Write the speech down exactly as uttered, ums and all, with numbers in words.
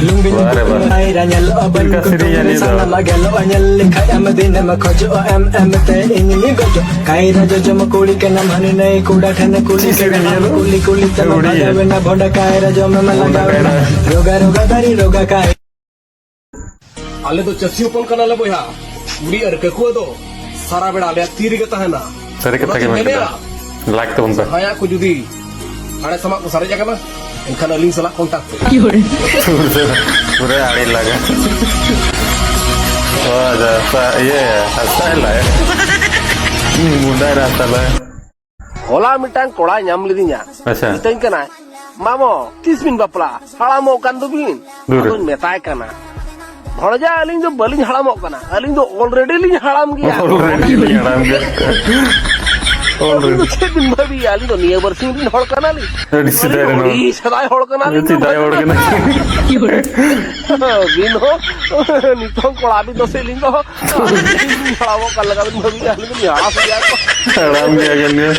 ᱵᱟᱦ ᱨᱮ ᱵᱟᱦ᱾ ᱠᱟᱭᱨᱟ ᱧᱮᱞᱚᱜᱼᱟ ᱵᱟᱹᱧ ᱪᱮᱫ ᱞᱮᱠᱟ ᱥᱮᱨᱮᱧ ᱭᱟ ᱱᱤᱭᱟᱹ ᱫᱚ? ᱥᱟᱱᱟᱢᱟᱜ ᱜᱮᱞᱚᱜᱼᱟ ᱧᱮᱞ ᱞᱮᱠᱷᱟᱡ ᱟᱢ ᱫᱤᱱᱮᱢ ᱠᱷᱚᱡᱚᱜᱼᱟ ᱮᱢ ᱮᱢ ᱛᱮ ᱤᱧ ᱱᱤ ᱜᱚᱡᱚᱜ᱾ ᱠᱟᱭᱨᱟ ᱡᱚᱡᱚᱢ ᱠᱩᱲᱤ ᱠᱟᱱᱟᱢ ᱦᱟᱹᱱᱤ ᱱᱟᱹᱭ ᱠᱚᱲᱟ ᱴᱷᱮᱱ ᱠᱩᱞᱤ ᱪᱮᱫ ᱥᱮᱨᱮᱧ ᱠᱟᱱᱟᱢ ᱱᱤᱭᱟᱹ ᱫᱚ? ᱠᱩᱞᱤ ᱠᱩᱞᱤ ᱛᱮᱢ ᱟᱹᱣᱲᱤ ᱜᱮ᱾ ᱵᱟᱡᱟᱣᱮᱱᱟ ᱵᱷᱚᱸᱰᱟ ᱠᱟᱭᱨᱟ ᱡᱚᱢ ᱮᱢ ᱵᱷᱚᱸᱰᱟ ᱞᱟᱜᱟᱣᱮᱱᱟ᱾ ᱠᱟᱭᱨᱟ᱾ ᱨᱳᱜᱟ ᱨᱳᱜᱟ ᱫᱟᱨᱤ ᱨᱳᱜᱟ ᱠᱟᱭ᱾ ᱟᱞᱮ ᱫᱚ ᱪᱟᱹᱥᱤ ᱦᱚᱯᱚᱱ ᱠᱟᱱᱟᱞᱮ ᱵᱚᱭᱦᱟ, ᱠᱩᱲᱤ ᱟᱨ ᱠᱟᱹᱠᱩᱣᱟᱹ ᱫᱚ ᱥᱟᱨᱟ ᱵᱮᱲᱟ ᱟᱞᱮᱭᱟᱜ ᱛᱤ ᱨᱮᱜᱮ ᱛᱟᱦᱮᱱᱟ᱾ ᱥᱟᱹᱨᱤ ᱠᱟᱛᱷᱟ ᱜᱮ ᱚᱱᱟᱛᱮᱧ ᱢᱮᱱ ᱠᱮᱫᱟ᱾ ᱢᱮᱱᱮᱫᱼᱟ, ᱞᱟᱭᱤᱠ ᱛᱟᱵᱚᱱ ᱯᱮ᱾ ᱡᱟᱦᱟᱸᱭᱟᱜ ᱠᱚ ᱡᱩᱫᱤ ᱟᱲᱮ ᱥᱟᱢᱟᱜ ᱠᱚ ᱥᱟᱨᱮᱡ ᱟᱠᱟᱱᱟ, ᱮᱱᱠᱷᱟᱱ ᱟᱹᱞᱤᱧ ᱥᱟᱞᱟᱜ ᱠᱚᱱᱴᱟᱠᱴ ᱯᱮ᱾ ᱯᱩᱨᱟᱹ ᱟᱲᱮ ᱞᱟᱜᱟ᱾ ᱚ, ᱟᱪᱪᱷᱟ, ᱥᱟ-, ᱤᱭᱟᱹ, ᱦᱟᱥᱟ ᱦᱮᱞᱟᱭ᱾ ᱦᱩᱸ, ᱢᱩᱱᱰᱟ ᱨᱮ ᱦᱟᱥᱟ ᱞᱟᱭ᱾ ᱦᱚᱞᱟ ᱢᱤᱫᱴᱟᱝ ᱠᱚᱲᱟᱭ ᱧᱟᱢ ᱞᱤᱫᱤᱧᱟ᱾ ᱟᱪᱪᱷᱟ᱾ ᱢᱤᱛᱟᱹᱧ ᱠᱟᱱᱟᱭ, "ᱢᱟᱢᱚ, ᱛᱤᱥ ᱵᱤᱱ ᱵᱟᱯᱞᱟᱜᱼᱟ? ᱦᱟᱲᱟᱢᱚᱜ ᱠᱟᱱ ᱫᱚᱵᱤᱱ?" ᱫᱩᱨ᱾ ᱟᱫᱚᱧ ᱢᱮᱛᱟᱭ ᱠᱟᱱᱟ, "ᱵᱷᱚᱲᱡᱟ, ᱟᱹᱞᱤᱧ ᱫᱚ ᱵᱟᱹᱞᱤᱧ ᱦᱟᱲᱟᱢᱚᱜ ᱠᱟᱱᱟ, ᱟᱹᱞᱤᱧ ᱫᱚ already ᱞᱤᱧ ᱦᱟᱲᱟᱢ ᱜᱮᱭᱟ᱾ Already ᱞᱤᱧ ᱦᱟᱲᱟᱢ ᱜᱮᱭᱟ᱾ ᱟᱹᱵᱤᱱ ᱫᱚ Already᱾ ᱪᱮᱫ ᱵᱤᱱ ᱵᱷᱟᱹᱵᱤᱭᱟ? ᱟᱹᱞᱤᱧ ᱫᱚ ᱱᱤᱭᱟᱹ ᱵᱟᱨᱥᱤᱧ ᱨᱤᱱ ᱦᱚᱲ ᱠᱟᱱᱟᱞᱤᱧ᱾ ᱟᱹᱰᱤ ᱥᱮᱫᱟᱭ ᱨᱮᱱ ᱦᱚᱲ᱾ ᱟᱹᱰᱤ ᱥᱮᱫᱟᱭ ᱦᱚᱲ ᱠᱟᱱᱟᱞᱤᱧ᱾ ᱥᱮᱫᱟᱭ ᱦᱚᱲ ᱠᱟᱱᱟ᱾ ᱟᱹᱵᱤᱱ ᱦᱚᱸ ᱱᱤᱛᱚᱝ ᱠᱚᱲᱟ ᱵᱤᱱ ᱫᱚᱥᱮ ᱟᱹᱞᱤᱧ ᱫᱚ ᱦᱟᱲᱟᱢᱚᱜ ᱠᱟᱱ ᱞᱮᱠᱟ ᱵᱤᱱ ᱵᱷᱟᱹᱵᱤᱭᱟ, ᱟᱹᱞᱤᱧ ᱫᱚᱞᱤᱧ ᱦᱟᱲᱟᱢ ᱜᱮᱭᱟ ᱠᱚ᱾ ᱦᱟᱲᱟᱢ ᱜᱮᱭᱟ ᱠᱚ ᱱᱤᱭᱟᱹ᱾